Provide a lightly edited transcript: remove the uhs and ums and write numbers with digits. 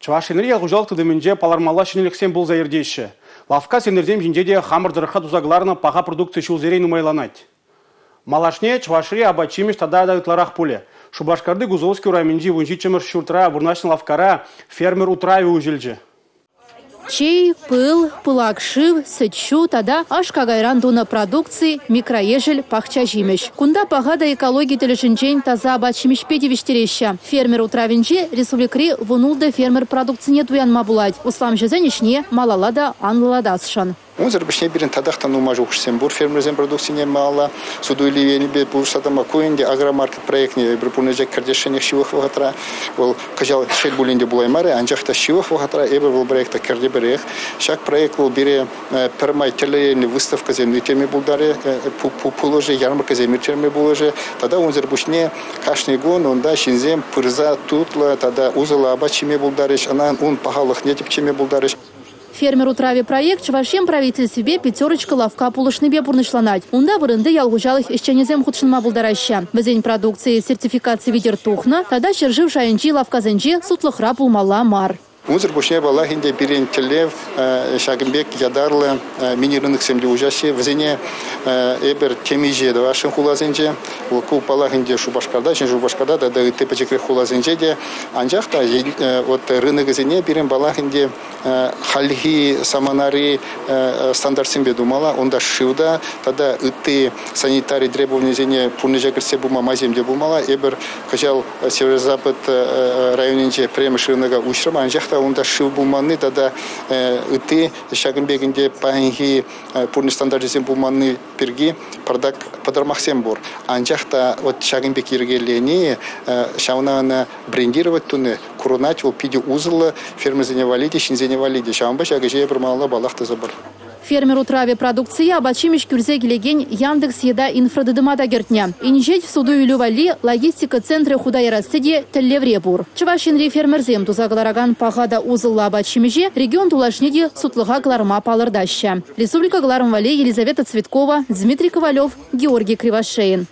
Чӑваш Енри ял хуҫалӑх тытӑмӗнче палӑрмалла ҫӗнӗлӗхсем пулса иртеҫҫӗ. Лавкка сентрисем ҫинче те хамӑр тӑрӑхра туса кӑларнӑ паха продукци ҫулсерен нумайланать. Малашне Чӑвашри апат-ҫимӗҫ тата та ытларах пулӗ. Шупашкарти Гузовски урамӗнчи 17-мӗш ҫуртра вырнаҫнӑ лавккара фермер утравӗ уҫӑлчӗ. Чей, пыл, пылак шыв, сӗт-ҫу тата аш-какайран тунӑ продукци, микроешӗл пахча ҫимӗҫ. Кунта паха та экологи тӗлӗшӗнчен таса апат-ҫимӗҫпе тивӗҫтереҫҫӗ. Фермер утравӗнче республикӑри 16 фермер продукцине туянма пулать. Усламҫӑсен ӗҫне малалла та анлӑлатасшӑн. Унсӑр пуҫне пирӗн татах та нумай шухӑшсем пур фермерсен продукцине малалла суту-илӳ енӗпе пулӑшса тӑма. Ку ӗнтӗ агромаркет проектне эпир пурнӑҫа кӗртесшӗнех ҫывӑх вӑхӑтра. Вӑл кӑҫал шел пулин те пулаймарӗ, анчах та ҫывӑх вӑхӑтра эпир вӑл проекта кӗртӗпӗрех. Ҫак проект вӑл пире пӗрмай тӗрлӗ енлӗ выставкӑсем ирттерме пултарӗ, пулӑшӗ, ярмаркӑсем ирттерме пулӑшӗ. Тата унсӑр пуҫне кашни кун унта ҫынсем пырса тутлӑ тата усӑллӑ апат ҫиме пултарӗҫ, ӑна ун пахалӑхне тӗпчеме пултарӗҫ. Фермер утравӗ проект Чӑваш Ен правительствипе «Пятерочка» лавкка пулӑшнипе пурнӑҫланать. Унта вырӑнти ял хуҫалӑх ӗҫченӗсем хутшӑнма пултараҫҫӗ. Вӗсен продукцийӗ сертификаци витӗр тухнӑ тата ҫӗршыв шайӗнчи лавккасенче сутлӑхра пулмалла мар. Унсӑр пуҫне, паллах ӗнтӗ, пирӗн тӗллев ҫакӑн пек ятарлӑ мини-рыноксем те уҫаҫҫӗ. Вӗсене эпир темиҫе тӑвасшӑн хуласенче. Ку, паллах ӗнтӗ, Шупашкарта, Ҫӗнӗ Шупашкарта тата ытти пӗчӗкрех хуласенче те. Анчах та вот рынокӗсене пирӗн, паллах ӗнтӗ, хальхи саманари стандартсемпе тумалла. Унта шыв та тата ытти санитари требованийӗсене пурнӑҫа кӗртсе пыма майсем те пулмалла. Эпир кӑҫал Северо-Запад районӗнче пӗрремӗш рынока уҫрӑм, анчах та унта шыв пулманни тата ытти ҫакӑн пек ӗнтӗ паянхи пурнӑҫ стандарчӗсем пулманни пирки пӑртак пӑтӑрмахсем пур. Анчах та вот ҫакӑн пек йӗркелени, ҫавна ӑна брендировать туни курӑнать, вӑл питӗ усӑллӑ фермерсене валли те, ҫынсене валли те. Ҫавӑнпа ҫак ӗҫе эпир малалла паллах тӑсӑпӑр. Фермер утравӗ продукцие апат-ҫимӗҫ кӳрсе килекен Яндекс Еда инфратытӑма та кӗртнӗ. Инҫет суту-илӳ валли логистика центрӗ хута ярасси те тӗллевре пур. Чӑваш Енри фермерсем туса кӑларакан паха та усӑллӑ апат-ҫимӗҫе регион тулашне те сутлӑха кӑларма палӑртаҫҫӗ. Республика кӑларӑм валли Елизавета Цветкова, Дмитрий Ковалев, Георгий Кривошеин.